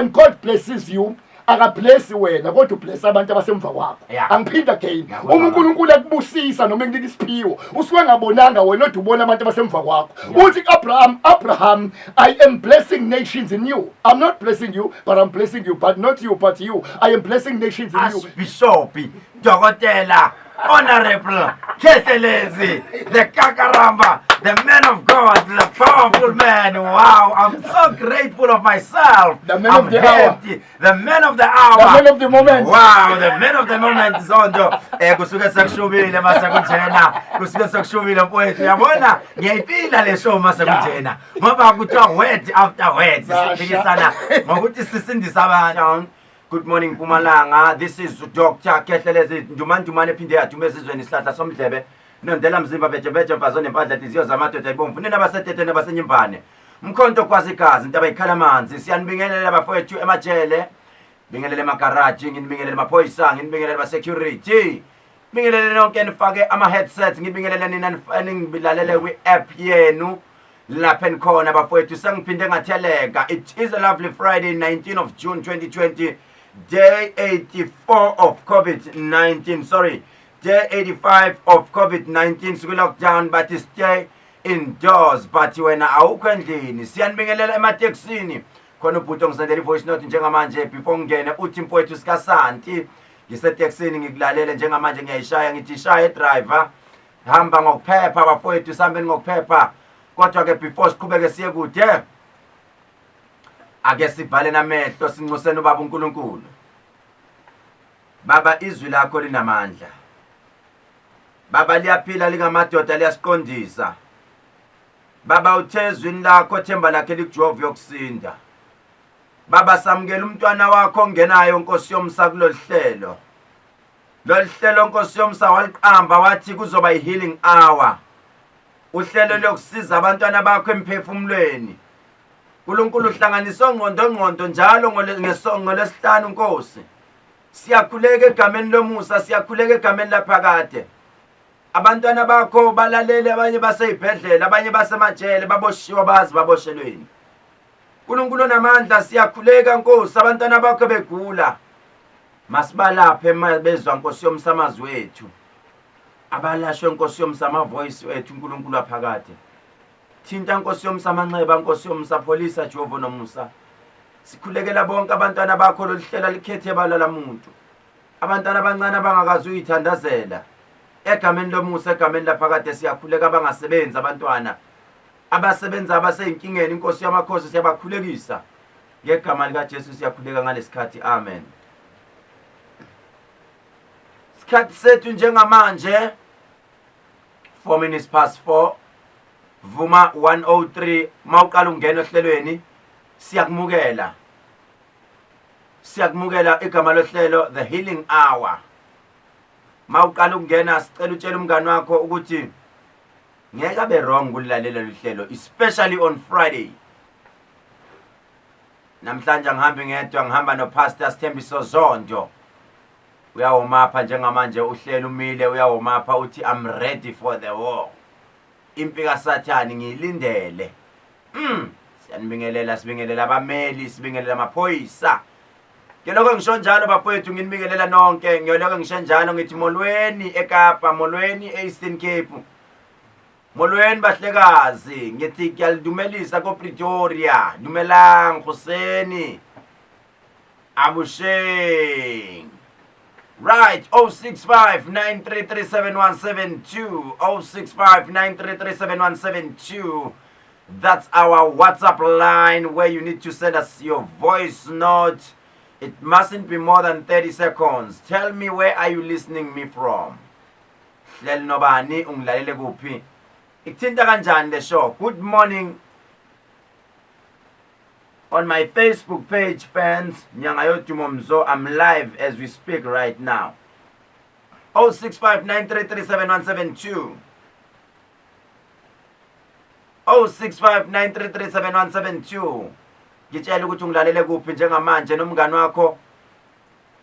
When God blesses you, akablessi wena kodwa ublessa abantu abasemva kwakho. Angiphinda again, uma uNkulunkulu ekubusisa noma ekunika isiphiwo, usuke engabonanga wena kodwa ubona abantu abasemva kwakho. Uthi Abraham, "Abraham, I am blessing nations in you. I'm not blessing you, but I'm blessing you, but not you, but you. I am blessing nations in you." Archbishop, Dokotela, Honorable Khehlelezi, the Kakaramba, the man of God, the powerful man. Wow, I'm so grateful of myself. The man I'm of the hour. happy. The man of the hour. The man of the moment. Wow, the man of the moment, Zondo. Kusuke sekushubile mase kunjena. Kusuke sekushubile, mfowethu. Uyabona, ngiyayifila le show mase kunjena. Ngoba kuthiwa word after word. Sasha. Siphikisana ngokuthi sisindise abantu. Good morning, Mpumalanga. This is Dr. Khehlelezi Ndumandumane ephinde yaduma ezizweni, isihlahla somdlebe. Nondela mzimba bejebeje mfazo nempandla inhliziyo zamadoda ibomvu. Nina basetete nabasenyimbane. Mkhonto kwazi igazi intaba ikhala amanzi. Siyanibingelela, bafowethu emajele. Bingelele emagaraji, nginibingelele amaphoyisa, nginibingelele ba-security. Bingelele nonke nifake ama-headsets, ngibingelele nina ningilalele kwi-app yenu lapha enikhona, bafowethu. Sengiphinde ngatheleka. It is a lovely Friday, 19 of June 2020, day 84 of COVID-19, sorry, day 85 of COVID-19. Siku-lockdown, but stay indoors, but wena awukho endlini. Siyanibingelela ematekisini. Khona ubhuti ongisendela i-voice note njengamanje before ngingene, uthi, "Mfowethu sikaSanti, ngisetekisini, ngikulalele njengamanje, ngiyayishaya." Ngithi shaya, driver, hamba ngokuphepha. Bafowethu, sihambeni ngokuphepha. Kodwa-ke before siqhubeke siye kude, ake sivale namehlo, sinxuseni ubaba uNkulunkulu. Baba, izwi lakho linamandla. Baba, liyaphila, lingamadoda, liyasiqondisa. Baba, uthe ezwini lakho, themba lakhe likuJehova, yokusinda. Baba, samukela umntwana wakho ongenayo, Nkosi yomsa, kulolu hlelo. Lolu hlelo, Nkosi yomsa, waliqamba wathi kuzoba i-healing hour, uhlelo lokusiza abantwana bakho emphefumulweni. UNkulunkulu, uhlanganisa ongqondo ngqondo njalo ngolesihlanu. Nkosi, siyakhuleka egameni lomusa, siyakhuleka egameni laphakade. Abantwana bakho balalele, abanye baseyibhedlela, abanye basemajele, baboshiwe, bazi baboshelweni. UNkulunkulu onamandla, siyakhuleka, Nkosi, abantwana bakho begula, masibalaphe bezwa, Nkosi yomsa, amazwi wethu. Abalashwe, Nkosi yomsa, ama-voice wethu. UNkulunkulu waphakade, thinta, Nkosi yomsa, amanxeba. Nkosi yomsa, pholisa, Jehova nomusa. Sikhulekela bonke abantwana bakho. Loluhlela likhethe balala muntu, abantwana abancane abangakazi uyithandazela. Egameni lomusa, egameni laphakade, siyakhuleka. Abangasebenzi, abantwana abasebenza abaseyinkingeni, Inkosi yamakhosi, siyabakhulekisa. Ngegama likaJesu siyakhuleka ngalesikhathi, amen. Sikhathi sethu njengamanje 4 minutes past 4. Vuma 103. Mawuqala ungena ohlelweni, siyakumukela, siyakumukela. Igama lohlelo, The Healing Hour. Mawuqala ukungena, sicela utshele umngani wakho ukuthi ngeke abe wrong kulalela luhlelo, especially on Friday. Namhlanje angihambi ngedwa, ngihamba noPastor Sithembiso Zondo. Uyawomapha njengamanje, uhlelo umile, uyawomapha, uthi, "I'm ready for the war, impi kaSathane ngiyilindele." Siyanibingelela, sibingelela abameli, sibingelela amaphoyisa. Ngeloko ngisho njalo, bafowethu, nginibingelela nonke. Ngiyoloko ngisho njalo, ngithi molweni eKapa, molweni e-Eastern Cape, molweni bahlekazi. Ngithi kuyalidumelisa koPretoria. Dumelang, hoseni, avuxeni. Right, 065 9337172, 065 9337172. That's our WhatsApp line where you need to send us your voice note. It mustn't be more than 30 seconds. Tell me, where are you listening me from? Hleli nobani, ungilalele kuphi? Ikuthinta kanjani le show? Good morning on my Facebook page, fans, Nyanga Yodumo Mzo. I'm live as we speak right now. 065 9337172, 065 9337172. Ngitshela ukuthi ungilalele kuphi njengamanje nomngani wakho,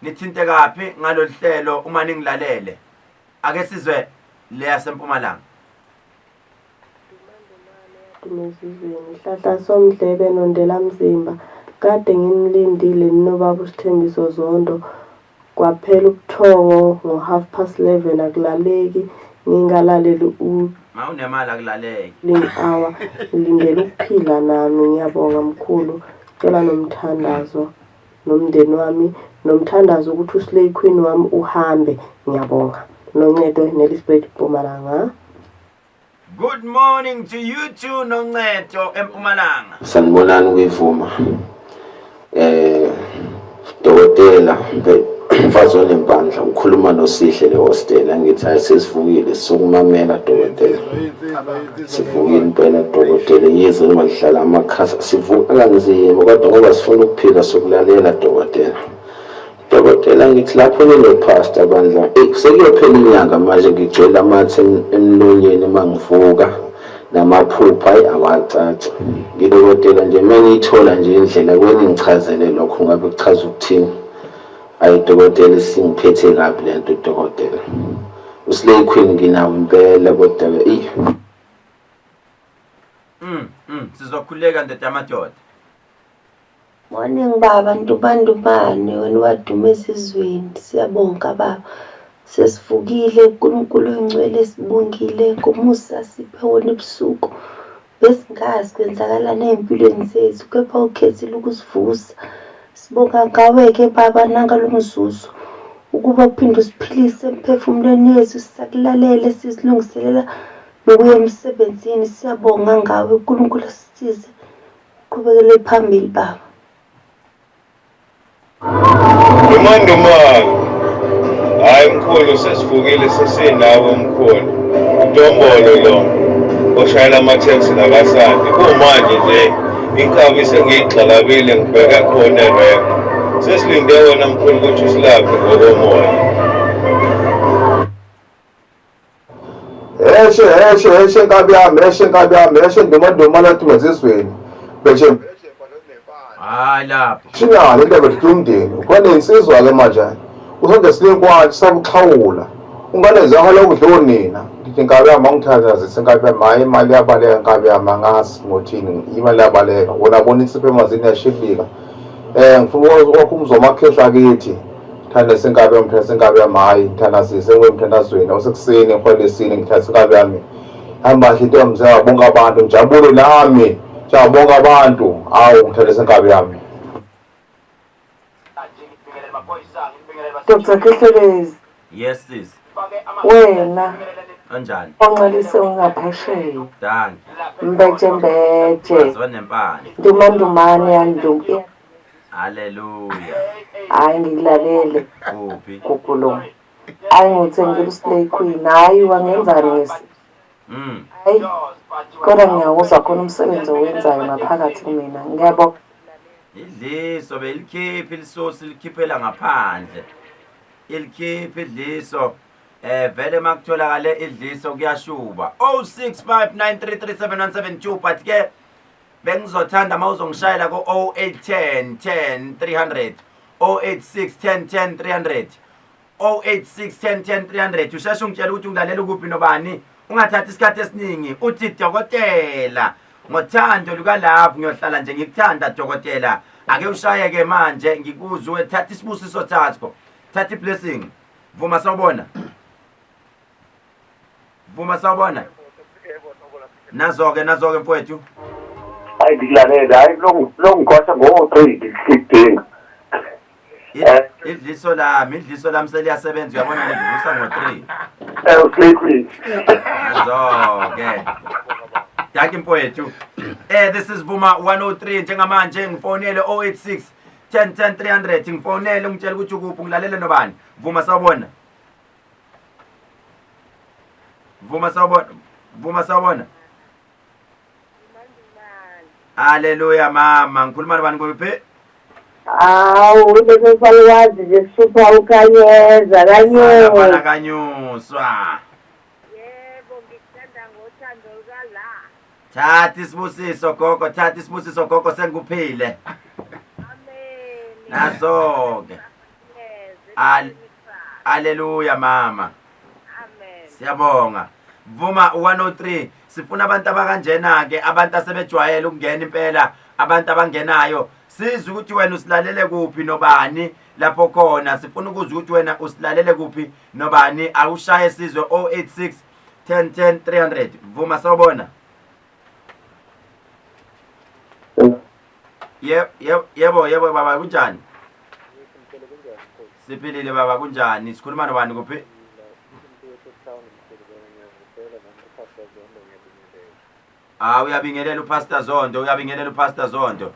nithinte kaphi ngalolu hlelo uma ningilalele. Ake sizwe leya sempumalanga. Dumezizweni, hlahla somdlebe, nondela mzimba. Kade nginilindile ninobaba uSthembiso Zondo kwaphela ubuthongo ngo half past 11 akulaleki ngingalaleli u Mawunemali akulaleki. Ling hour ngilindele ukuphila nami ngiyabonga mkhulu cela nomthandazo nomndeni wami nomthandazo ukuthi uSlay Queen wami uhambe ngiyabonga Noncedo Nelspruit Mpumalanga. Good morning to you too Noncedo eMpumalanga. Sanibonani kuyivuma. Eh dokotela mfazi onempandla ukhuluma noSihle le hostel angithi hayi sesivukile sokumamela dokotela. Sivukile impela dokotela yize noma lihlala amakhasa sivuka kanzima kodwa ngoba sifuna ukuphila sokulalela dokotela. Dokotela ngithi lapho nino-pastor bandla eyi sekuyophela inyanga manje ngigcwele amathe emlonyeni uma ngivuka namaphupho ayi awacaci ngidokotela nje uma ngiyithola nje indlela kweningichazele lokho ngabe kuchaza ukuthini ayi dokotela isingiphethe kabi le nto dokotela uslay queen nginawo impela kodwa-ke eyi Sizokhuleka ndoda yamadoda. Morning baba Ndubandubane wena waduma ezizweni siyabonga baba sesivukile uNkulunkulu oyingcwele sibongile ngomusa siphe wona ebusuku besingazi kwenzakalani ey'mpilweni zethu kepha ukhethile ukusivusa sibonga ngawe-ke baba nangalo mzuzu ukuba uphinde usiphilise emphefumulweni yethu sisakulalele sizilungiselela nokuya emsebenzini siyabonga ngawe uNkulunkulu asisize Qhubekele phambili baba. Ndumandumane. Hayi mkhulu sesivukile sesinawe mkhulu. Udombolo lo oshayela ama-taxi nakasandi. Kumanje nje inkabi sengiyigxalabile ngibheke khona erenk. Sesilinde wena mkhulu ukuthi usilaphe ngokomoya. Heshe heshe heshe nkabi yami heshe nkabi yami heshe ndumanduma lathi mazizweni beshe Hayi lapho. Shinalo into ebethu umndeni khona insizwa ke manje usonke silenkwathi sakuxhawula ungane zakho lokudla onina ngithi nkabi yami angithandazise nkabi yami hayi imali yabaleka nkabi yami angazi ngothini imali yabaleka wona bona insipho emanzini yashibilika um ngifuna ukwakha umzi wamakhehla kithi Ngithandase inkabi yami, ngithandase inkabi yami, hhayi ngithandazise ngiwe emthandazweni osekuseni ngihole esini ngithandase inkabi yami. Hamba kahle intombi njengabonke abantu ngijabule nami njengabonke abantu awu ngithandase inkabi yami. Dr. Khehlelezi. Yes sis. Wena. Kanjani? Oncelise ungaphesheya. Danki. Mbeje mbeje. Zonempande. Ndumandumane yandum. Haleluya. Hayi ngikulalele. Kuphi? Gugu lo. Hayi ngithengile uSlay Queen. Hayi wangenzani ngesi. Hayi kodwa ngiyawuzwa khona umsebenzi owenzayo ngaphakathi kumina. Ngiyabonga. Idliso belikhipha ilisosi likhiphela ngaphandle. Ilikhipha idliso eh vele makutholakale idliso kuyashuba. 0659337172 but ke Bengizothanda uma uzongishayela ko-0810 10 300 086 10 10 300 086 10 10 300 usheshe ungitshela ukuthi ungilalela ukuphi nobani ungathathi isikhathi esiningi uthi dokotela ngothando lukalove ngiyohlala nje ngikuthanda dokotela ake ushayeke manje ngikuzwe thatha isibusiso thatho thatha i-blessing vuma sawubona Vuma sawubona. Nazo-ke nazo-ke mfowethu. Hayi ndikulalele hayi longikhwasha ngo-three ngidinga. Idliso lami, idliso lami seliyasebenza uyabona ngivusa ngo-3. Eh uSleepy. Nazo-ke. Dankie mfowethu. Eh this is Vuma 103 njengamanje ngifonele 086 10 10 300 ngifonele ungitshela ukuthi ukuphi ngilalele nobani. Vuma sawubona. Vuma sawubona. Vuma sawubona. Haleluya mama, ngikhuluma nobani kuphi? Hawu lesi salukazi nje sisupha ukhanyeza Bana kanyeza. kanyuswa. Yebo ngikuthanda ngothando lukala. Thatha isibusiso gogo, thatha isibusiso gogo sengikuphile. Amen. Nazo-ke. Al Haleluya mama. Amen. Siyabonga. Vuma 103 sifuna abantu abakanjena ke abantu asebejwayele ukungena impela abantu abangenayo Sizwe ukuthi wena usilalele kuphi nobani lapho khona. Sifuna ukuzwa ukuthi wena usilalele kuphi nobani. Awushaye sizwe 086 10 10 300. Vuma sawubona. Yebo yebo yebo yebo baba kunjani? Siphilile baba kunjani? Sikhuluma nobani kuphi? Ah uyabingelela uPastor Zondo, uyabingelela uPastor Zondo.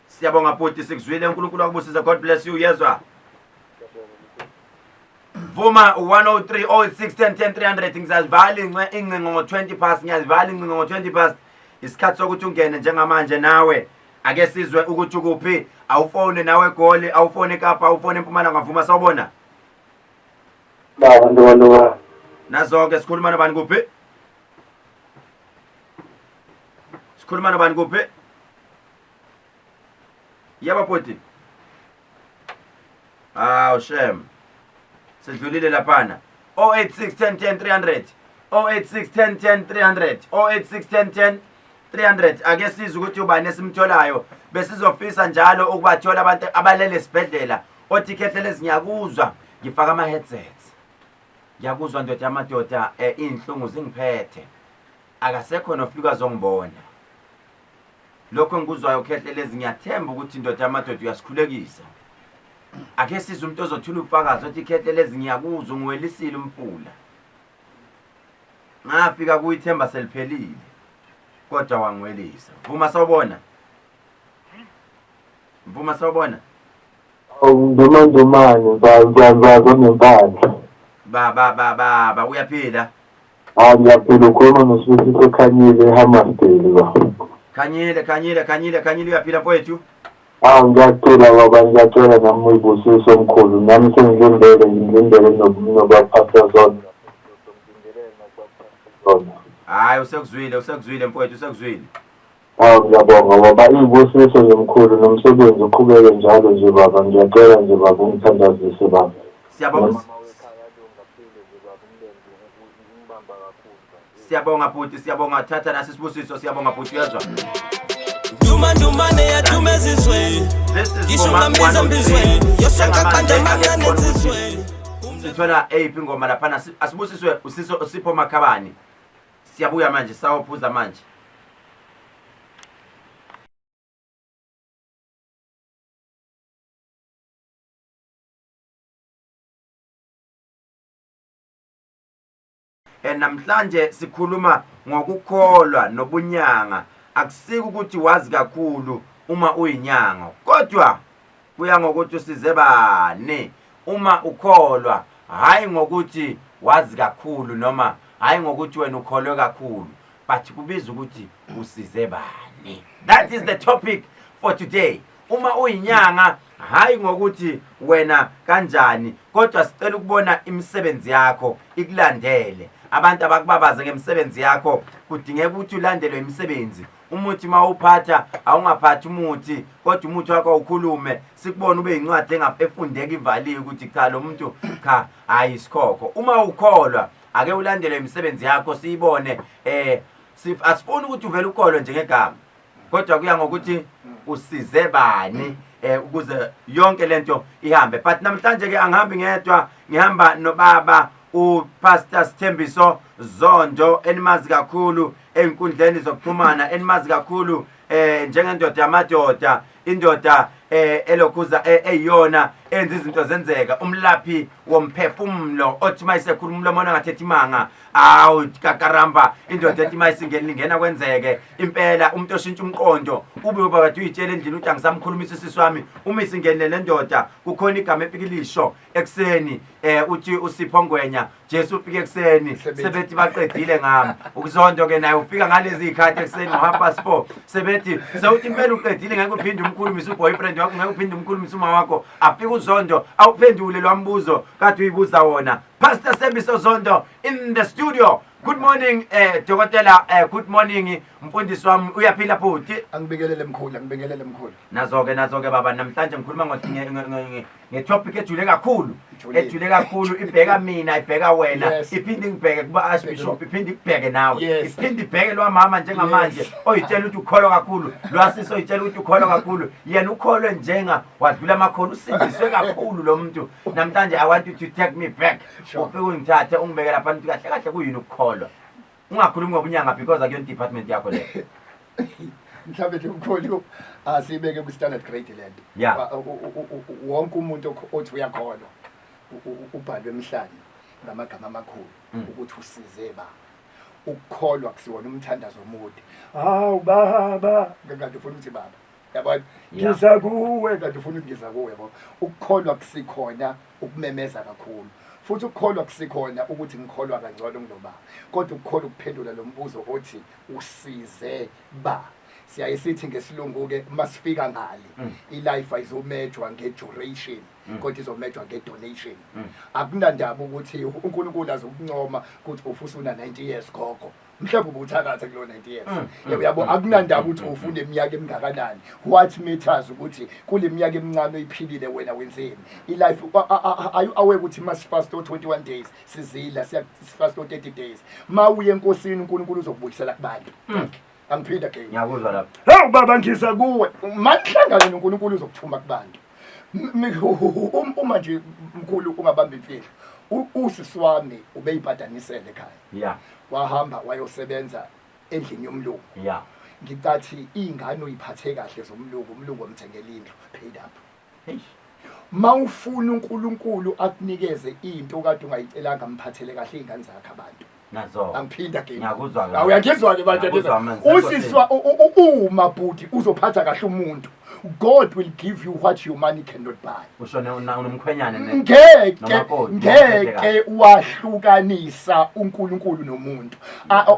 Siyabonga bhuti sikuzwile uNkulunkulu akubusise God bless you yezwa. Vuma 103 06 10 10 300 ngizazivala ingcingo ngo-20 past ngiyazivala ingcingo ngo-20 past isikhathi sokuthi ungene njengamanje nawe ake sizwe ukuthi ukuphi awufone nawe egoli awufone ekapa awufone empumalanga vuma sawubona Baba Ntokantoka. Nazo-ke sikhuluma nobani kuphi sikhuluma nobani kuphi yebo bhuti Hawu shem. Sidlulile laphana. 086 10 10 300. 086 10 10 300. 086 10 10 300. Ake sizwe ukuthi ubani esimtholayo. Besizofisa njalo ukubathola abantu abalele esibhedlela. Othi khehlelezi ngiyakuzwa ngifaka ama headsets. Ngiyakuzwa ndoda yamadoda eh inhlungu zingiphethe. Akasekho nofika azongibona. Lokho engikuzwayo Khehlelezi ngiyathemba ukuthi indoda yamadoda uyasikhulekisa. Ake sizwe umuntu ozothula ubufakazi othi Khehlelezi ngiyakuzwa ungiwelisile umfula. Ngafika kuyo ithemba seliphelile kodwa wangiwelisa. Vuma sawubona. Vuma sawubona. Ndumandumane mfazi onempandla. Baba baba baba uyaphila. Hayi ngiyaphila ukhuluma noSibusiso Khanyile eHammarsdale baba. Khanyile Khanyile Khanyile Khanyile uyaphila mfowethu? Hawu ngiyaphila baba ngiyacela nami uyibusiso omkhulu nami sengilindele ngilindele nobaphatha zona. Hayi usekuzwile usekuzwile mfowethu usekuzwile. Hawu ngiyabonga baba izibusiso nje mkhulu nomsebenzi uqhubeke njalo nje baba ngiyacela nje baba ungithandazise baba. Siyabonga. Siyabonga bhuti siyabonga thatha nasi isibusiso siyabonga bhuti uyezwa. Duma ndumane yaduma ezizweni ngisho ngambiza embizweni yosonke abantu amancane ensizweni Sithola eyiphi ingoma laphana asibusiswe usiso uSipho Makhabani. Siyabuya manje sawophuza manje. Eh namhlanje sikhuluma ngokukholwa nobunyanga. Akusiko ukuthi wazi kakhulu uma uyinyanga, kodwa kuya ngokuthi usize bani uma ukholwa, hhayi ngokuthi wazi kakhulu noma hhayi ngokuthi wena ukholwe kakhulu, but kubiza ukuthi usize bani. That is the topic for today. Uma uyinyanga hhayi ngokuthi wena kanjani, kodwa sicela ukubona imisebenzi yakho ikulandele. Abantu abakubabaze ngemisebenzi yakho, kudingeka ukuthi ulandelwe imisebenzi. Umuthi uma uphatha awungaphathi umuthi kodwa umuthi wakho awukhulume sikubone ube yincwadi efundeka ivaliwe ukuthi cha lo muntu cha hayi isikhokho. Uma ukholwa ake ulandele imisebenzi yakho siyibone eh asifuni ukuthi uvele ukholwe nje ngegama kodwa kuya ngokuthi usize bani eh ukuze yonke lento ihambe but namhlanje ke angihambi ngedwa ngihamba nobaba uPastor Sithembiso Zondo enimazi kakhulu ezinkundleni zokuxhumana enimazi kakhulu eh njengendoda yamadoda indoda eh elokhuza eh, eyiyona enza izinto zenzeka umlaphi womphefumulo othi mayisekhuluma umlomo ongathethi imanga awu kakaramba indoda ethi mayisingena ingena kwenzeke impela umuntu oshintsha umqondo ube ubakade uyitshela endlini ukuthi angisamkhulumisa usisi wami uma isingenile le ndoda kukhona igama efike lisho ekuseni eh uthi uSipho Ngwenya Jesu ufike ekuseni sebethi baqedile ngami ukuzondo ke naye ufika ngalezi zikhathi ekuseni ngo half past 4 sebethi sewuthi impela uqedile ngeke uphinde umkhulumise uboyfriend wakho ngeke uphinde umkhulumise uma wakho afike uzondo awuphendule lwambuzo kade uyibuza wona Pastor Sembiso Zondo in the studio good morning eh dokotela eh good morning mfundisi wami uyaphila bhuti Angibingelele mkhulu angibingelele mkhulu nazo-ke nazo-ke baba namhlanje ngikhuluma Ngetopic ejule kakhulu. Ejulile. Ejule kakhulu ibheka mina, ibheka wena, iphinde ingibheke kuba Archbishop, iphinde ikubheke nawe. Iphinde ibheke lwamama njengamanje oyitshela ukuthi ukholwa kakhulu, lwasisi oyitshela ukuthi ukholwa kakhulu. Yena ukholwe njenga wadlula amakhono, usindiswe kakhulu lo muntu. Namhlanje I want you to take me back. Ufike ungithathe ungibeke lapha nithi kahle kahle kuyini ukukholwa. Ungakhulumi ngobunyanga because akuyona department yakho leyo. Mhlawumbe nje mkhulu asibeke kwi-standard grade le nto. Wonke umuntu othi uyakholwa ubhalwe emhlane ngamagama amakhulu ukuthi usize ba. Ukukholwa kusiwona umthandazo omude. Hawu baba, kanti ufuna ukuthi baba. Yabona? Ngiza kuwe kanti ufuna ukuthi ngiza kuwe yabo. Ukukholwa kusikhona ukumemeza kakhulu. Futhi ukukholwa kusikhona ukuthi ngikholwa kangcono kunoba. Kodwa ukukholwa ukuphendula lo mbuzo othi usize ba. Siyaye sithi ngesilungu ke masifika ngale ilife ayizomejwa ngeduration kodwa izomejwa ngedonation. Akunandaba ukuthi uNkulunkulu azokuncoma ukuthi ufuna una 90 years gogo. Mhlawumbe ubuthakatha kulo 90 years. Yebo yabo akunandaba ukuthi ufuna iminyaka emingakanani. What matters ukuthi kule minyaka emincane oyiphilile wena wenzeni. I-life are you aware ukuthi masifast 21 days sizila siya fast 30 days. Mawuye enkosini uNkulunkulu uzokubuyisela kubantu. Angiphinda again. Ngiyakuzwa lapho. Hawu baba ngiza kuwe. Manihlangane noNkulunkulu uzokuthuma kubantu. Uma nje mkhulu ungabamba imfihlo. Usisi wami ubeyibhadanisele ekhaya. Wahamba wayosebenza endlini yomlungu. Ngicathi ingane uyiphathe kahle zomlungu, umlungu wamthengela indlu paid up. Mawufuna uNkulunkulu akunikeze into kade ungayicelanga mphathele kahle izingane zakhe abantu. Nazo. Angiphinda again. Ngiyakuzwa ke. Awuyangizwa ke manje Ngiyakuzwa ngizwa. manje, Usiswa uma bhuti uzophatha kahle umuntu. God will give you what your money cannot buy. Usho unomkhwenyane ne. Ngeke Nomakoti, ngeke wahlukanisa uNkulunkulu nomuntu.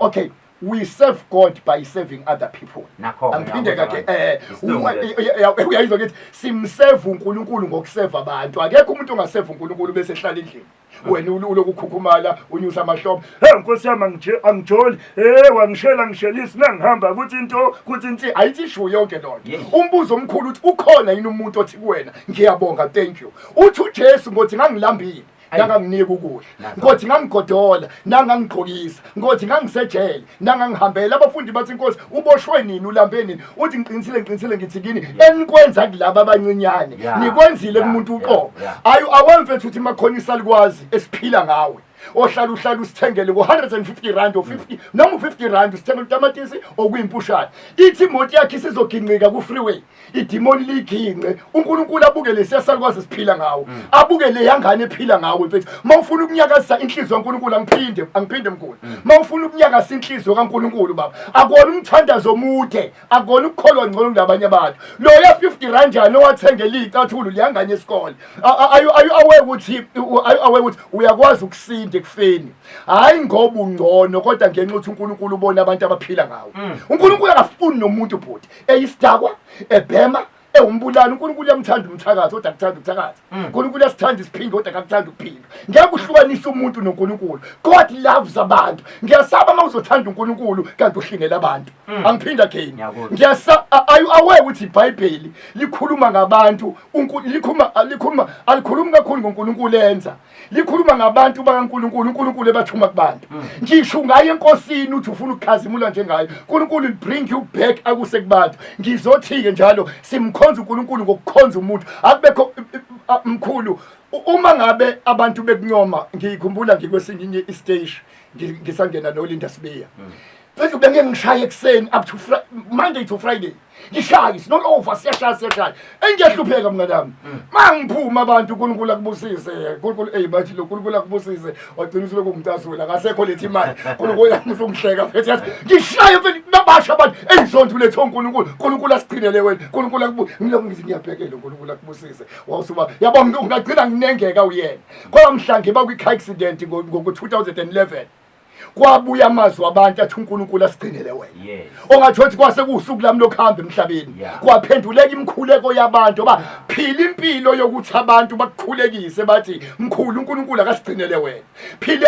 Okay, we serve God by serving other people. Nakho-ke, Angiphinde ngiyakuzwa kake manje. Isilungu lesi. uyayizwa ngithi simserve uNkulunkulu ngokuseva abantu. Akekho umuntu ongaseva uNkulunkulu bese ehlala endlini. Wena ulokukhukhumala unyusa amahlombe. Hey Nkosi yami angijoli. Hey wangishela ngishelisi nangihamba kuthi into kuthi inti ayithi ishu yonke lonto. Umbuzo omkhulu uthi ukhona yini umuntu othi kuwena ngiyabonga thank you. Uthi uJesu ngothi ngangilambile nanganginika ukudla, ngothi ngangigodola nangangigqokisa, ngothi ngangisejele nangangihambela. Abafundi bathi Nkosi uboshwe nini ulambe nini? Uthi ngiqinisile ngiqinisile ngithi kini enikwenza kulaba abancinyane nikwenzile kumuntu uqobo. Ayu awemfethu uthi makhona isalikwazi esiphila ngawe ohlala uhlala usithengele ngo-150 rand or 50 noma u-50 rand usithengele utamatisi okuyimpushana. Ithi imoto yakhe isizoginqika ku-freeway, idimoni liyiginqe, uNkulunkulu abuke lesiya salukwazi siphila ngawo, abuke le yangane ephila ngawe mfethu. Mawufuna ukunyakazisa inhliziyo kaNkulunkulu, angiphinde mkhulu, mawufuna ukunyakazisa inhliziyo kaNkulunkulu baba, akuwona umthandazo omude, akuwona ukukholwa ngcono kunabanye abantu. Loya 50 rand njani owathengela iy'cathulo liyangane yesikole? Are you aware ukuthi are you aware ukuthi uyakwazi ukusinda ekufeni? Hayi ngoba ungcono, kodwa ngenxa ukuthi uNkulunkulu ubona abantu abaphila ngawo. uNkulunkulu akafuni nomuntu bhuti eyisidakwa, ebhema, ewumbulali. uNkulunkulu uyamthanda umthakathi kodwa akuthanda ukuthakatha. uNkulunkulu uyasithanda isiphingo kodwa akakuthanda ukuphinga. Ngeke uhlukanise umuntu noNkulunkulu. God loves abantu. Ngiyasaba uma uzothanda uNkulunkulu kanti uhlingela abantu. Angiphinda again. Ngiyakuzwa. Are you aware ukuthi iBhayibheli likhuluma ngabantu, likhuluma, likhuluma, alikhulumi kakhulu ngoNkulunkulu enza. Likhuluma ngabantu bakaNkulunkulu, uNkulunkulu ebathuma kubantu. Ngisho ungaye enkosini uthi ufuna ukukhazimula njengayo, uNkulunkulu will bring you back akuse kubantu. Ngizothi-ke njalo simkhonza uNkulunkulu ngokukhonza umuntu. Akubekho mkhulu, uma ngabe abantu bekuncoma, ngikhumbula ngikwesinye isiteshi ngisangena noLinda Sibiya. Mfethu bengeke ngishaye ekuseni up to Monday to Friday. Ngishaye, it's not over, siyashaya, siyashaya. Engiyahlupheka mngani wami. Mangiphuma abantu uNkulunkulu akubusise. uNkulunkulu ey bathi lo uNkulunkulu akubusise. Wagcina usuloku ngicasula, akasekho lethi imali. uNkulunkulu usumhleka mfethu yathi ngishaye mfethu nabasha abantu. Eyizonto ulethe uNkulunkulu. uNkulunkulu asigcinele wena. uNkulunkulu akubusise. Ngilokhu ngithi ngiyabhekela uNkulunkulu akubusise. Wawusuba yabo ngagcina nginengeka uyena. Kwamhla ngiba kwi car accident ngo 2011. Kwabuya amazwi abantu athi uNkulunkulu asigcinele wena. Ongathi wathi kwase kuwusuku lami lokuhamba emhlabeni. Kwaphenduleka imikhuleko yabantu ba phila impilo yokuthi abantu bakukhulekise bathi mkhulu uNkulunkulu akasigcinele wena. Phile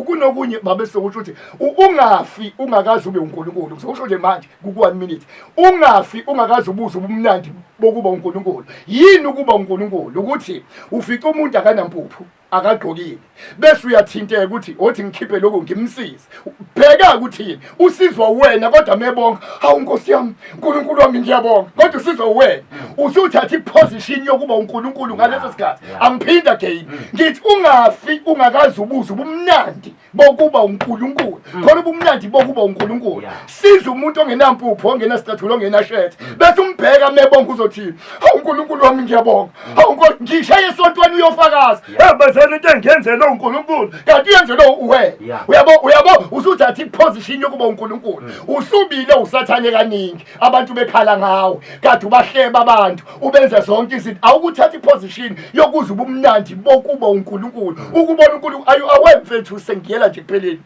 kunokunye babe sokusho ukuthi ungafi ungakaze ube uNkulunkulu. Ngizokusho nje manje ku 1 minute. Ungafi ungakaze ubuze ubumnandi bokuba uNkulunkulu. Yini ukuba uNkulunkulu? Ukuthi ufica umuntu akanampuphu. Akagqokile bese uyathinteka ukuthi othi ngikhiphe lokhu ngimsize. Bheka ukuthini usizwa wena kodwa mebonga, hawu Nkosi yami, uNkulunkulu wami ngiyabonga, kodwa usizwa wena. Usuthatha iposition yokuba uNkulunkulu ngaleso sikhathi. Angiphinda again, ngithi ungafi ungakaze ubuze ubumnandi bokuba uNkulunkulu. Khona ubumnandi bokuba uNkulunkulu. Siza umuntu ongenampuphu, ongenasicathulo, ongenashirt, bese umbheka mebonga uzothini, hawu uNkulunkulu wami ngiyabonga, hawu Nkosi, ngishaye esontweni uyofakaza, hey bazana into engiyenzele uNkulunkulu, kanti uyenzele uwena. Uyabo, uyabo usuthatha iposition yokuba uNkulunkulu. Usubile usathane kaningi, abantu bekhala ngawe, kade ubahleba abantu, ubenza zonke izinto. Awukuthatha iposition yokuza ubumnandi bokuba uNkulunkulu, ukubona uNkulunkulu. Ayu aware mfethu, sengiyela nje kupheleni.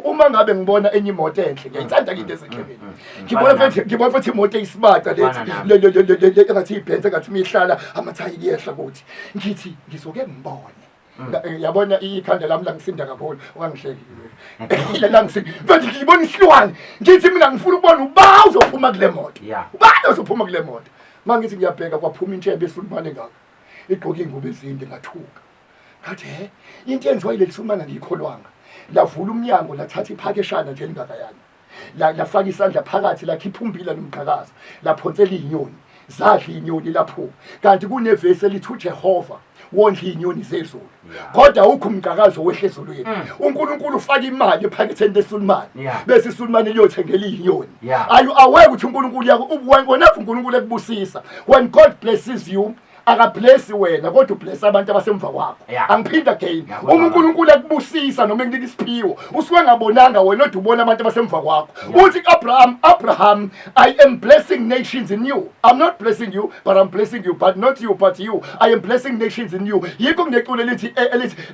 Uma ngabe ngibona enye imoto enhle, ngiyayithanda into ezinhle mina. Ngibona mfethu, ngibona futhi imoto eyisibaca lethi le le le le le engathi ibhenze, engathi mihlala amathayi kuyehla kuthi. Ngithi ngizoke ngibone. Yabona ikhanda lami langisinda kakhulu, ungangihleki. Langisinda. Mfethu ngibona isilwane. Ngithi mina ngifuna ukubona uba uzophuma kule moto. Uba uzophuma kule moto. Mangithi ngiyabheka kwaphuma intshebe esulumane ngaka. Igqoke ingubo ezinde, ngathuka. Ngathi he, into enziwa yileli sulumane angiyikholwanga. Lavula umnyango lathatha iphakeshana nje elingakayani. Lafaka isandla phakathi lakhipha umbila nomqhakazo, laphonsela izinyoni, zadla izinyoni laphuma. Kanti kunevesi elithi uJehova wondla izinyoni zezulu, kodwa awukho umqhakazo wehle ezulwini. uNkulunkulu ufaka imali ephaketheni lesulumane, bese isulumane liyothengela izinyoni. Are you aware ukuthi uNkulunkulu yako whenever uNkulunkulu ekubusisa, when God blesses you, akablessi wena kodwa ublessa abantu abasemva kwakho. Angiphinda again, uma uNkulunkulu ekubusisa noma ekunika isiphiwo, usuke engabonanga wena kodwa ubona abantu abasemva kwakho. Uthi Abraham, Abraham, I am blessing nations in you. I'm not blessing you, but I'm blessing you, but not you, but you. I am blessing nations in you. Yikho kuneculo elithi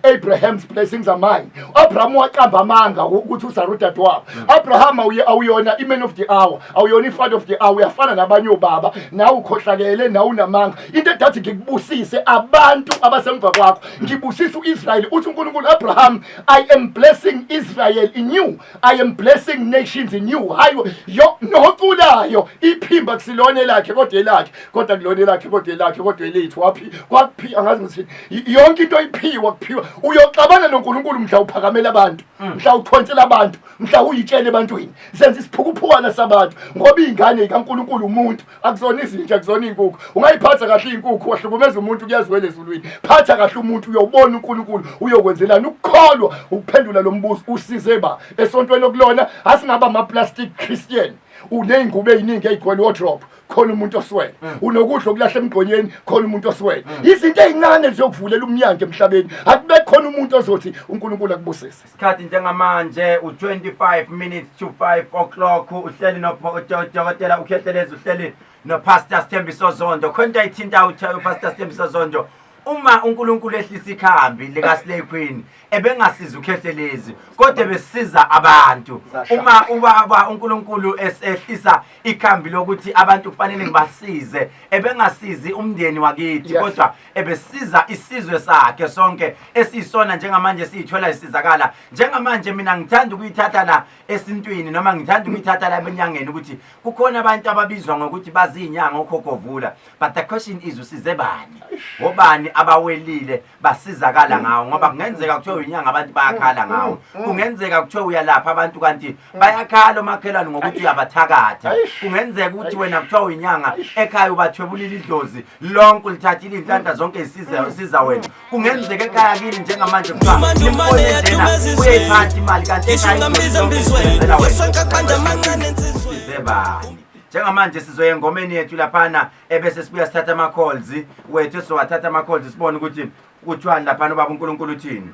Abraham's blessings are mine. Abraham waqamba amanga ukuthi uSara udadewabo. Abraham awuyona i-man of the hour, awuyona i-father of the hour, uyafana nabanye obaba, nawe ukhohlakele, nawe unamanga. Into edathi ngikubusise abantu abasemva kwakho, ngibusise uIsrael. Uthi uNkulunkulu Abraham, I am blessing Israel in you, I am blessing nations in you. Hayi yo noculayo iphimba kusilona elakhe kodwa elakhe, kodwa kulona elakhe kodwa elakhe kodwa elethu. Waphi kwaphi angazi ngithini, yonke into iphiwa kuphiwa. Uyoxabana noNkulunkulu mhla uphakamela abantu, mhla uthonsela abantu, mhla uyitshela ebantwini. Senza isiphukuphukwana sabantu ngoba izingane kaNkulunkulu umuntu akuzona izinja, akuzona izinkukhu. Ungayiphatha kahle izinkukhu, wahlukumeza umuntu kuyazwela ezulwini. Phatha kahle umuntu uyobona uNkulunkulu uyokwenzelani. Ukukholwa ukuphendula lo mbuzo usize ba esontweni okulona. Asingaba ama plastic Christian, unezingubo eziningi ezigcwele wardrobe, khona umuntu oswele. Unokudla okulahla emgqonyeni, khona umuntu oswele. Izinto ezincane ziyokuvulela umnyango emhlabeni, akube khona umuntu ozothi uNkulunkulu akubusise. Isikhathi njengamanje u-25 minutes to 5 o'clock. Uhleli nodokotela uKhehlelezi, uhleli noPastor Sithembiso Zondo. Khona into ayithinta uPastor Sithembiso Zondo. Uma uNkulunkulu ehlisa ikhambi lika Slay Queen, ebengasiza uKhehlelezi kodwa ebesiza abantu. Uma ubaba uNkulunkulu esehlisa ikhambi lokuthi abantu kufanele ngibasize, ebengasizi umndeni wakithi, kodwa ebesiza isizwe sakhe sonke esiyisona njengamanje siyithola isizakala njengamanje. Mina ngithanda ukuyithatha la esintwini, noma ngithanda ukuyithatha la enyangeni, ukuthi kukhona abantu ababizwa ngokuthi bazinyanga okhokhovula, but the question is, usize bani, obani abawelile basizakala ngawo? Ngoba kungenzeka kuthiwe uyinyanga, abantu bayakhala ngawo. Kungenzeka kuthiwe uyalapha abantu, kanti bayakhala omakhelwane ngokuthi uyabathakatha. Kungenzeka ukuthi wena kuthiwa uyinyanga, ekhaya ubathwebulile idlozi lonke, ulithathile iy'nhlanhla zonke isiza wena. Kungenzeka ekhaya kini njengamanje kuthiwa Ndumandumane nimfone njena yaduma ezizweni. uyayiphatha imali, kanti Ngisho ekhaya ungambiza idlozi lonke embizweni. lisebenzela wena. Yosonke kubanda amancane ensizweni. Usize bani? Njengamanje sizoya engomeni yethu laphana, ebese sibuya sithatha ama-calls wethu. Sizowathatha ama-calls, sibone ukuthi kuthiwani laphana, ubaba uNkulunkulu uthini.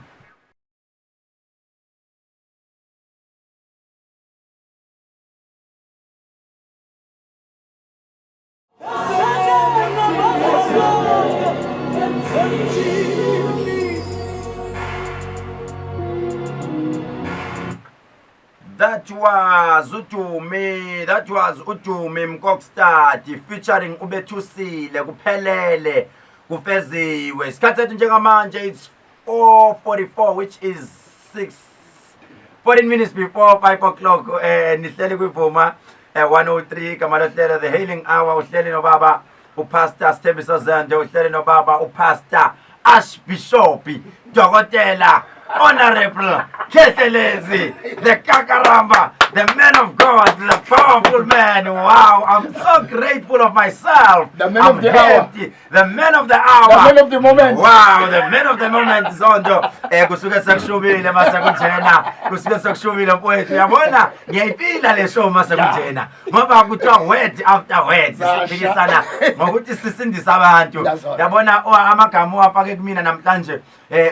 That was uDumi, that was uDumi Mkokstad featuring uBethusile kuphelele kufeziwe. Isikhathi sethu njengamanje it's 4:44 which is 6 14 minutes before 5 o'clock. Nihleli kwivuma 103 igama lohlelo The Healing Hour. Uhleli nobaba uPastor Sithembiso Zende, uhleli nobaba uPastor Archbishop Dokotela Honorable Khehlelezi, the Kakaramba, the man of God, the powerful man. Wow, I'm so grateful of myself. The man I'm of the hour. happy. The man of the hour. The man of the moment. Wow, the man of the moment Zondo. Kusuke sekushubile mase kunjena. Kusuke sekushubile mfowethu. Uyabona ngiyayipila le show mase kunjena. Ngoba kuthiwa word after word siphikisana ngokuthi sisindise abantu. Yabona amagama owafake kumina namhlanje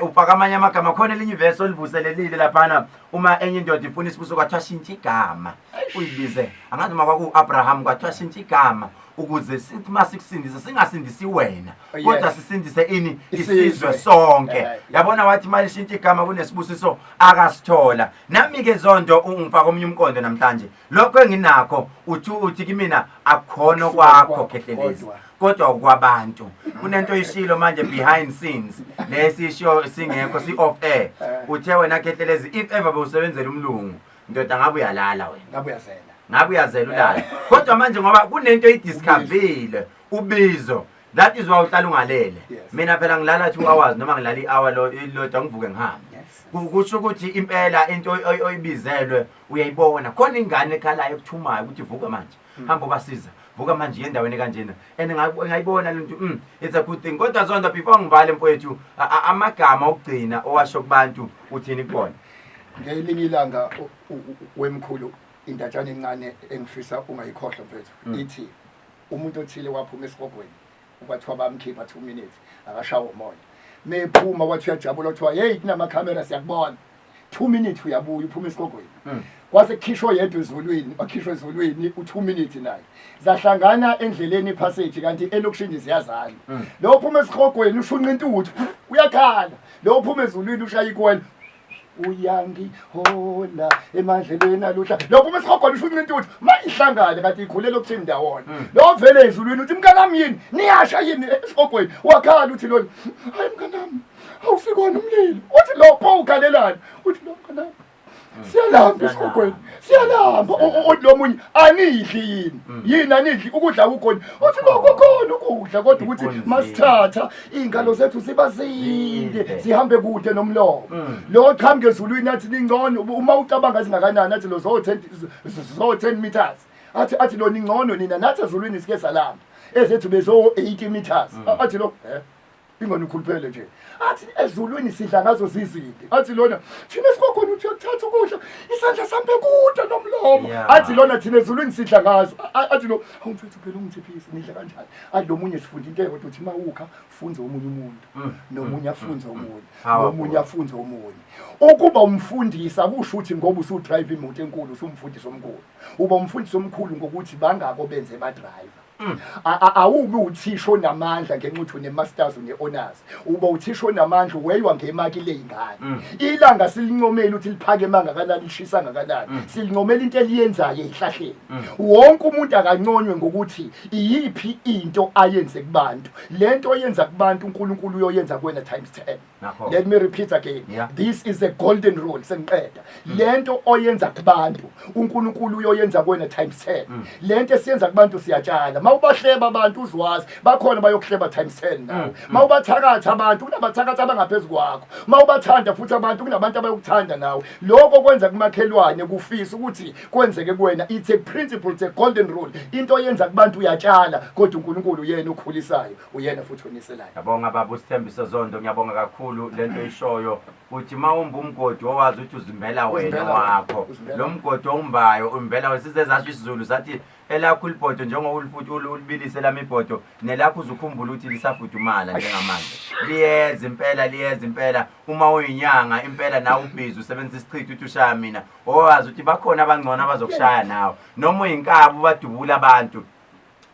ufaka amanye amagama khona elinye ivesi olivuselelile laphana uma enye indoda ifuna isibuso kwathiwa shintsha igama uyibize angazi uma kwaku-Abraham kwathiwa shintsha igama ukuze sithi uma sikusindisa singasindisi wena kodwa sisindise ini isizwe sonke. Yabona wathi uma lishintsha igama kunesibusiso akasithola. Nami-ke Zondo ungifaka omunye umqondo namhlanje. Lokho enginakho uthi uthi kimina akukhona kwakho Khehlelezi kodwa kwabantu. Kunento oyishilo manje behind scenes lesisho singekho si off air. Uthe wena Khehlelezi if ever bewusebenzela umlungu ndoda ngabe uyalala wena. Ngabe uyazela. Ngabe uyazela ulala. Kodwa manje ngoba kunento oyidiscoverile ubizo. That is why uhlala ungalele. Mina phela ngilala 2 hours noma ngilala i-hour lo ilodwa ngivuke ngihambe. Kusho ukuthi impela into oyibizelwe uyayibona. Khona ingane ekhalayo ekuthumayo ukuthi vuka manje. Hamba ubasiza. Vuka manje endaweni kanjena. And ngayibona lento it's a good thing. Kodwa Zondo before ngivale mfowethu amagama okugcina owasho kubantu uthini kubona? Ngelinye ilanga wemkhulu indatshana encane engifisa ungayikhohlwa mfethu ithi umuntu othile waphuma esihogweni kwathiwa bamkhipha 2 minutes akashawa umoya mephuma wathi uyajabula kuthiwa hey kunamakhamera siyakubona 2 minutes uyabuya uphuma esihogweni kwase kukhishwa yedwa ezulwini wakhishwa ezulwini u2 minutes naye zahlangana endleleni ipassage kanti elokishini ziyazana lo phuma esihogweni ushunqa intuthu uyakhala lo phuma ezulwini ushaya ikwele uyangihola emandleleni aluhla lo phuma esihogweni ushunqa intuthu mayihlangane kanti ikhulela okuthini ndawonye lo vele ezulwini uthi mnganami yini niyasha yini esihogweni wakhala uthi lona hayi mnganami awusikona umlilo uthi lo pho ukhalelani uthi lo mnganami siyalamba esihogweni siyalamba uthi lo munye anidli yini yini anidli ukudla kukhona uthi lo kukhona ukudla kodwa ukuthi masithatha iy'ngalo zethu ziba zinde zihambe kude nomlomo lo qhamuke ezulwini athi ningcono uma ucabanga zingakanani athi lo zo-10 meters athi lo ningcono nina nathi ezulwini sike salamba ezethu bezo-80 meters athi lo ingane ukhuluphele nje athi ezulwini sidla ngazo zizinde athi lona thina sikokhona uthi uyakuthatha ukudla isandla sambe kude nomlomo athi lona thina ezulwini sidla ngazo athi lo awumfethu phela ungithiphise nidla kanjani athi lo munye sifunda into eyodwa uthi mawukha funze omunye umuntu nomunye afunze omunye nomunye afunze omunye ukuba umfundisi akusho ukuthi ngoba usudrive imoto enkulu usumfundisi omkhulu uba umfundisi omkhulu ngokuthi bangako benze ba driver Awubi uthisha onamandla ngenxa ukuthi une-masters une-honors. Uba uthisha onamandla uweywa ngemaki ley'ngane. Ilanga silincomeli ukuthi liphakeme kangakanani lishisa kangakanani. Silincomela into eliyenzayo ey'hlahleni. Wonke umuntu akanconywe ngokuthi iyiphi into ayenze kubantu. Le nto oyenza kubantu uNkulunkulu uyoyenza kuwena times 10. Nakho. Let me repeat again. Yeah. This is a golden rule sengiqeda. Lento oyenza kubantu uNkulunkulu uyoyenza kuwena times 10. Lento esiyenza kubantu siyatshala. Mawubahleba abantu uzwazi bakhona bayokuhleba times 10 nawe. Mawubathakatha abantu kunabathakatha abangaphezulu kwakho. Mawubathanda futhi abantu kunabantu abayokuthanda nawe. Lokho kwenza kumakhelwane kufisa ukuthi kwenzeke kuwena. It's a principle, it's a golden rule. Into oyenza kubantu uyatshala kodwa uNkulunkulu uyena okhulisayo, uyena futhi oniselayo. Ngiyabonga baba uSithembiso Zondo, ngiyabonga kakhulu lento oyishoyo uthi mawumba umgodi owazi ukuthi uzimbela wena Uzimbela wena, wakho uzimbela. lo mgodi owumbayo umbela wena size sasho isiZulu sathi elakho ulibhodo njengoba ulifuthi ulibilise lami ibhodo nelakho uzukhumbula ukuthi lisafudumala njengamanje liyeza impela liyeza impela uma uyinyanga impela nawe ubhizi usebenzisa isichitho uthi ushaya mina owazi ukuthi bakhona abangcono abazokushaya nawe noma uyinkabi ubadubula abantu.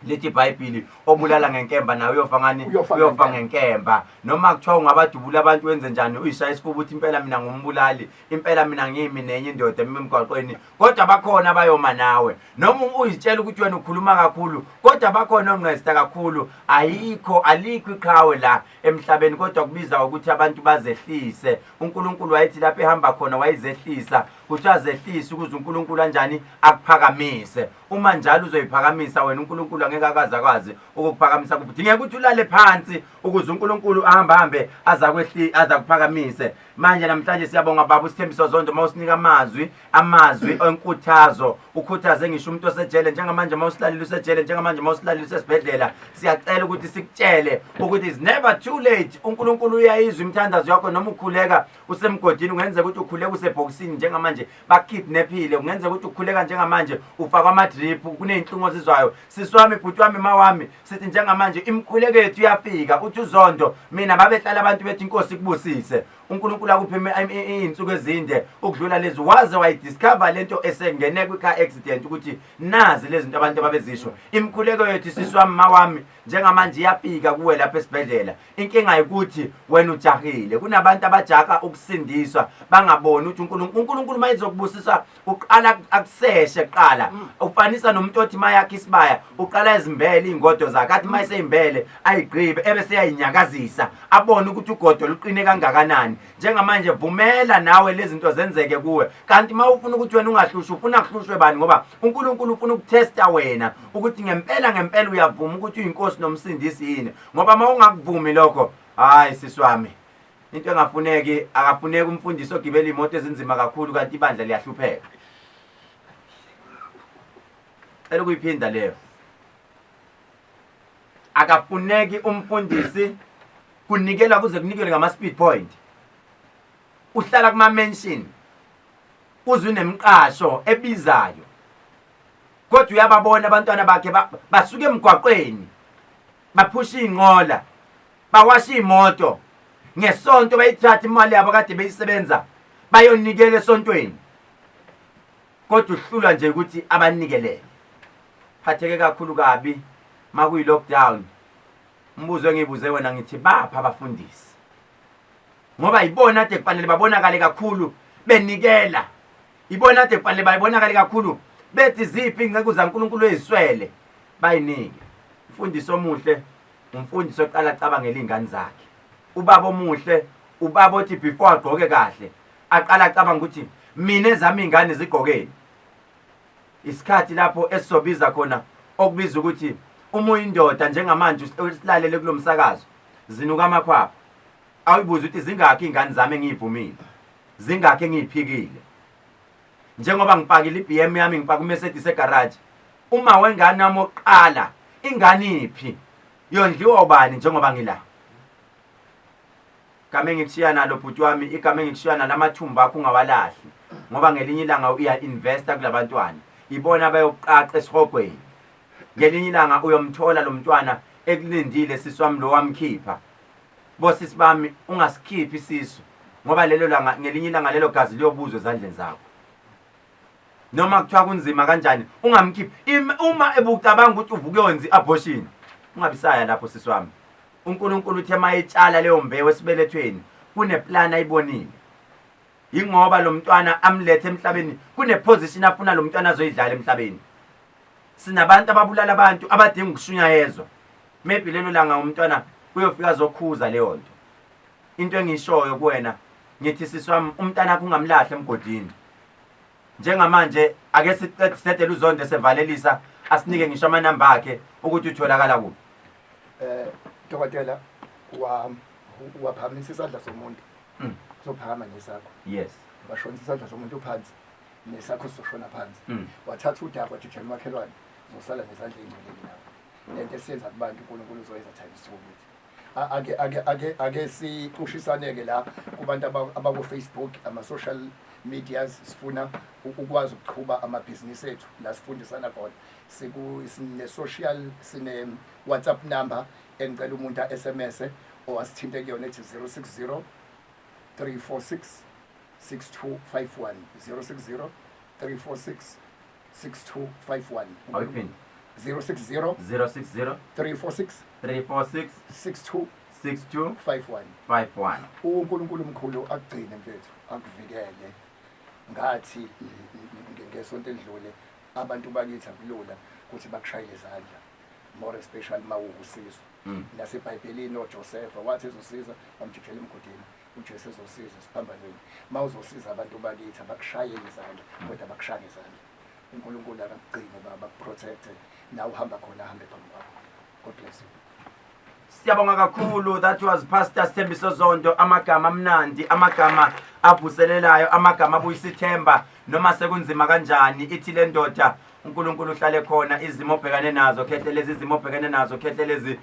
Lithi iBhayibhili obulala ngenkemba nawe uyofa ngani? Uyofa Uyofa ngenkemba. ngenkemba. Noma kuthiwa ungabadubula abantu wenze njani uyishaya isifuba uthi impela mina ngumbulali, impela mina ngimi nenye indoda emi emgwaqweni. Kodwa bakhona abayoma nawe. Noma uyitshela ukuthi wena ukhuluma kakhulu, kodwa bakhona ongqesta kakhulu. Ayikho alikho iqhawe la emhlabeni kodwa kubiza ukuthi abantu bazehlise. UNkulunkulu wayethi lapho ehamba khona wayezehlisa, kuthiwa zehlise ukuze uNkulunkulu anjani akuphakamise. Uma njalo uzoyiphakamisa wena uNkulunkulu angeke akaze akwazi ukukuphakamisa kudingeka ukuthi ulale phansi ukuze uNkulunkulu ahambe hambe azakwehli azakuphakamise manje namhlanje siyabonga baba uSithembiso Zondo uma usinika amazwi amazwi enkuthazo ukhuthaze ngisho umuntu osejele njengamanje uma usilalile usejele njengamanje uma usilalile usesibhedlela siyacela ukuthi sikutshele ukuthi it's never too late uNkulunkulu uyayizwa imithandazo yakho noma ukhuleka usemgodini kungenzeka ukuthi ukhuleka usebhokisini njengamanje bakukidnaphile kungenzeka ukuthi ukhuleka njengamanje ufakwa ama-drip kuney'nhlungu ozizwayo sisi wami bhuti wami ma wami sithi njengamanje imikhuleko yethu iyafika uthi uzondo mina babehlala abantu bethi inkosi ikubusise unkulunkulu akuphe iy'nsuku ezinde ukudlula lezi waze wayidiscover le nto esengene kwi-car accident ukuthi nazi lezi zinto abantu ababezisho imikhuleko yethu sisi wami ma wami njengamanje iyafika kuwe lapha esibhedlela Inkinga ukuthi wena ujahile. Kunabantu abajaka ukusindiswa bangaboni ukuthi uNkulunkulu uNkulunkulu mayizokubusisa uqala akuseshe kuqala. Ufanisa nomuntu othi mayakhe isibaya uqala izimbele ingodo zakhe athi mayiseyimbele ayigqibe ebese yayinyakazisa abone ukuthi ugodo luqine kangakanani. Njengamanje vumela nawe lezi zinto zenzeke kuwe. Kanti mawufuna ukuthi wena ungahlushwa ufuna kuhlushwe bani ngoba uNkulunkulu ufuna ukutesta wena ukuthi ngempela ngempela uyavuma ukuthi uyinkosi nomsindisi yini. Ngoba uma ungakuvumi lokho, hayi sisi wami. Into engafuneki akafuneki umfundisi ogibela imoto ezinzima kakhulu kanti ibandla liyahlupheka. Cela ukuyiphinda leyo. Akafuneki umfundisi kunikelwa kuze kunikelwe ngama speed point. Uhlala kuma mansion. Uze unemqasho ebizayo. Kodwa uyababona abantwana bakhe basuka emgwaqweni. Baphusha iy'nqola, bawasha iy'moto. Ngesonto bayithatha imali yabo kade beyisebenza bayonikela esontweni. Kodwa uhlulwa nje ukuthi abanikelele. Phatheke kakhulu kabi makuyi-lockdown. Umbuzo engiyibuze wena ngithi baphi abafundisi? Ngoba yibona ade kufanele babonakale kakhulu benikela. Ibona ade kufanele babonakale kakhulu bethi ziphi iy'nceku zaNkulunkulu eziswele bayinike. Umfundisi omuhle umfundisi oqala acabangele iy'ngane zakhe. Ubaba omuhle ubaba othi before agqoke kahle aqala acabanga ukuthi mina ezami iy'ngane zigqokeni. Isikhathi lapho esizobiza khona okubiza ukuthi uma uyindoda njengamanje usilalele kulo msakazo zinuka amakhwapha awuyibuze ukuthi zingakhi iy'ngane zami engiyivumile zingakhi engiyiphikile njengoba ngipakile i-BM yami ngipaka uMercedes egarage uma wengane wami oqala ingane iphi yondliwa ubani njengoba ngila gama engikushiya nalo bhuti wami igama engikushiya nalo amathumbu akho ungawalahli ngoba ngelinye ilanga uya investa kulabantwana ibona abayokuqaqa esihogweni ngelinye ilanga uyomthola lo mntwana ekulindile sisi wami lo wamkhipha bosisi bami ungasikhiphi isisu ngoba lelo langa ngelinye ilanga lelo gazi liyobuzwa ezandleni zakho noma kuthiwa kunzima kanjani ungamkhiphi uma ebucabanga ukuthi uvuke uyonza i-abortion ungabisaya lapho sisi wami uNkulunkulu uthe mayetshala leyo mbewu esibelethweni kuneplan ayibonile yingoba lo mntwana amlethe emhlabeni kuneposition afuna lo mntwana azoyidlala emhlabeni sinabantu ababulala abantu abadinga ukushunyayezwa maybe lelo langa umntwana uyofika azokhuza leyo nto into engishoyo kuwena ngithi sisi wami umntana akho ungamlahli emgodini njengamanje ake siqedele uzonde sevalelisa asinike ngisho amanamba akhe ukuthi utholakala kuphi eh dokotela wa waphakamisa isandla somuntu mm. kuzophakama nesakho yes washonisa isandla somuntu phansi nesakho sizoshona phansi mm. wathatha udaba wajijela umakhelwane uzosala nezandla ey'ngcolile nawe lento esiyenza kubantu uNkulunkulu uzoyenza times two ukuthi ake ake ake ake sicushisaneke la kubantu abaku Facebook ama social medias sifuna ukwazi ukuqhuba amabhizinisi ethu la sifundisana khona siku sine social sine WhatsApp number engicela umuntu a SMS or asithinte kuyona ethi 060 346 6251 060 346 6251 Awuyiphinde. 060 060 346 346 62 62 51. 51. uNkulunkulu omkhulu akugcine mfethu, akuvikele. Ngathi ngesonto elidlule abantu bakithi akulula ukuthi bakushayele izandla, more especially mawuwusizo. NaseBhayibhelini oJosefa wathi ezosiza bamjikijela emgodini, uJesu ezosiza esiphambanweni. Mawuzosiza abantu bakithi abakushayele izandla, kodwa bakushaya ngezandla. uNkulunkulu akakugcine baba, akuprotecte la uhamba khona, ahambe phambi kwakho. God bless you. Siyabonga kakhulu. That was Pastor Sithembiso Zondo. Amagama amnandi, amagama avuselelayo, amagama abuyisa ithemba noma sekunzima kanjani. Ithi le ndoda uNkulunkulu uhlale khona, izimo obhekane nazo khehlelezi, izimo obhekene nazo khehlelezi,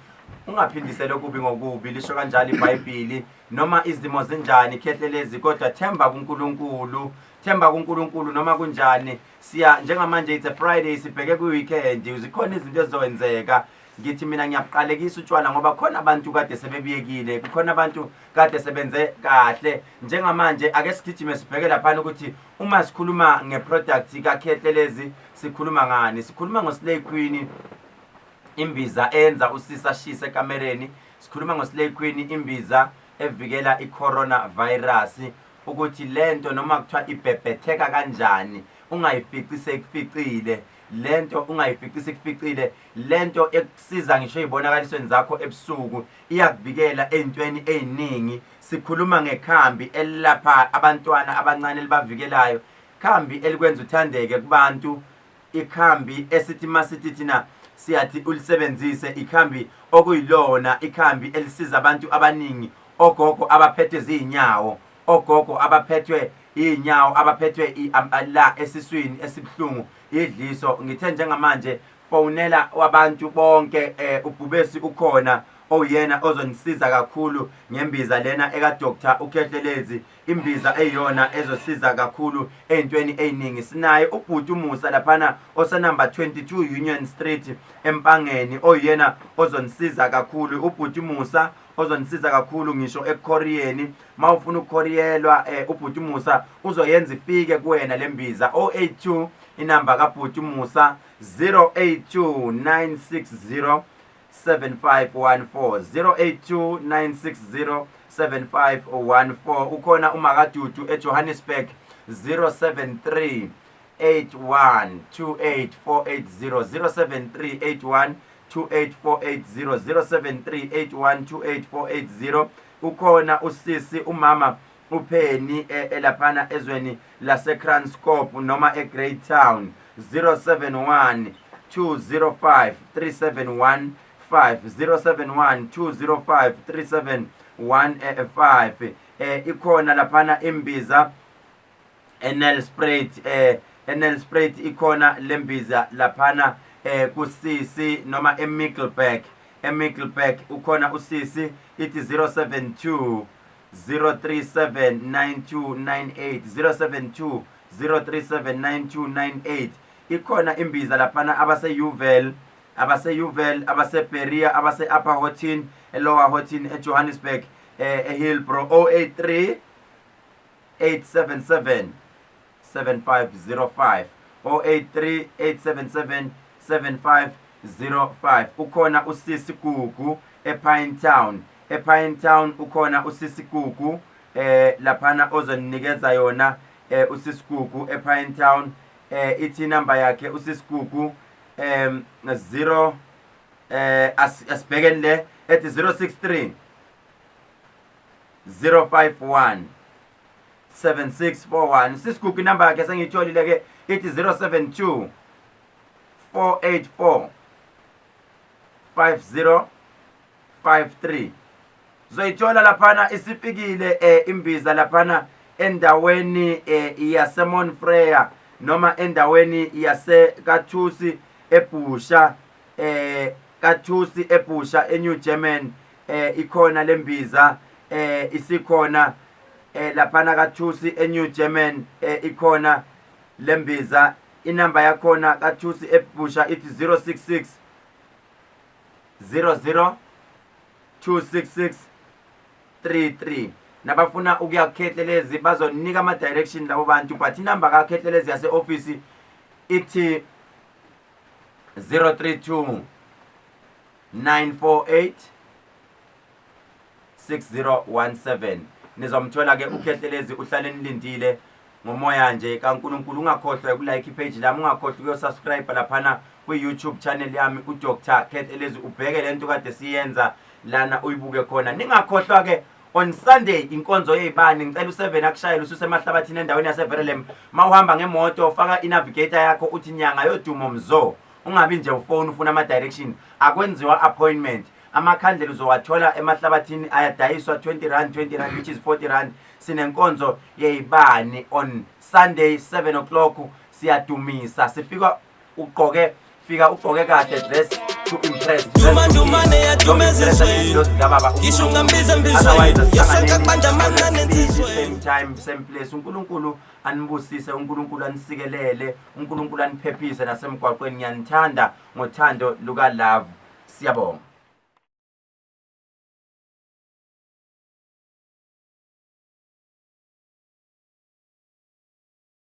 ungaphindiseli okubi ngokubi, lisho kanjalo iBhayibheli. Noma izimo zinjani khehlelezi, kodwa themba kuNkulunkulu, themba kuNkulunkulu noma kunjani. Siya njengamanje, it's a Friday, sibheke kwi-weekend, zikhona izinto ezizokwenzeka. Ngithi mina ngiyabuqalekisa utshwala ngoba khona abantu kade sebebuyekile, kukhona abantu kade sebenze kahle. Njengamanje ake sigijime sibheke laphana ukuthi uma sikhuluma ngeproduct kaKhehlelezi sikhuluma ngani. Sikhuluma ngoSlay Queen, imbiza eyenza usisi ashise ekamereni. Sikhuluma ngoSlay Queen, imbiza evikela i-coronavirus, ukuthi lento noma kuthiwa ibhebhetheka kanjani ungayifici sekuficile lento, ungayifici sekuficile lento ekusiza ngisho ezibonakalisweni zakho ebusuku, iyakuvikela ezintweni eziningi. Sikhuluma ngekhambi elilapha abantwana abancane, elibavikelayo, khambi elikwenza uthandeke kubantu, ikhambi esithi masithi thina siyathi ulisebenzise, ikhambi okuyilona ikhambi elisiza abantu abaningi, ogogo abaphethwe zinyawo, ogogo abaphethwe inyawo, abaphethwe la esiswini esibuhlungu, idliso. Ngithe njengamanje fonela wabantu bonke, ubhubesi ukhona oyena ozonisiza kakhulu ngembiza lena eka Dr uKhehlelezi, imbiza eyiyona ezosiza kakhulu ey'ntweni ey'ningi. Sinaye ubhuti uMusa laphana osenumber 22 Union Street eMpangeni, oyena ozonisiza kakhulu, ubhuti Musa ozonisiza kakhulu ngisho ekukhoriyeni. Mawufuna ukukhoriyelwa, ubhuti Musa uzoyenza ifike kuwena lembiza. 082, inamba kabhuti Musa 082 960 7514, 082 960 7514. Ukhona uMakadudu eJohannesburg, 073 81 28480, 073 81 28480, 073 81 28480. Ukhona usisi umama uPenny elaphana ezweni laseKranskop noma eGreytown, 071 205 3715, 071 205 3715. Ikhona laphana imbiza eNelspruit, eNelspruit ikhona lembiza laphana kusisi, noma eMiddelburg, eMiddelburg ukhona usisi, ithi 072 037 9298, 072 037 9298. Ikhona imbiza laphana abase-Uvel, abase-Uvel, abase-Berea, abase-Upper Houghton, eLower Houghton, eJohannesburg, eHillbrow, 083 877 7505, 083 877 7505. Ukhona usisi Gugu ePine Town, ePine Town ukhona usisi Gugu laphana ozonikeza yona, usisi Gugu ePine Town. Ithi inamba yakhe usisi Gugu 0, asibhekeni le ethi 063 051 7641. Sisigugu inamba yakhe sengiyitholile ke, ithi 072 484 5053. Zoyithola laphana, isifikile imbiza laphana endaweni yaseMonfreya noma endaweni yaseKathusi eBhusha, Kathusi eBhusha eNew German. Ikhona lembiza, isikhona laphana Kathusi eNew German, ikhona lembiza. Inamba yakhona Kathusi eBhusha ithi 066 00 266 33. Nabafuna ukuya kuKhehlelezi bazonika ama-direction labo bantu, but inamba kaKhehlelezi yase-ofisi ithi 032 948 6017 nizomthola ke uKhehlelezi uhlale nilindile ngomoya nje kaNkuluNkulu ungakhohlwa ukulike ipage lami ungakhohlwa ukuyosubscribe laphana kwi-YouTube channel yami uDr Khehlelezi ubheke lento kade siyenza lana uyibuke khona ningakhohlwa ke on Sunday inkonzo yezibani ngicela u7 akushayele ususemahlabathini endaweni yaseVerelem mawuhamba ngemoto faka inavigator yakho uthi nyanga yodumo mzo ungabi nje ufone ufuna ama direction akwenziwa appointment amakhandlela uzowathola emahlabathini ayadayiswa 20 rand 20 rand which is 40 rand sinenkonzo yeyibani on Sunday 7 o'clock siyadumisa sifika ugqoke fika ugqoke kahle dress to impress Duma ndumane yaduma ezizweni. Ngisho ungambiza embizweni. Yosonke kubanda amancane ensizweni. Same time same place uNkulunkulu anibusise uNkulunkulu anisikelele uNkulunkulu aniphephise nasemgwaqweni ngiyanithanda ngothando luka love siyabonga.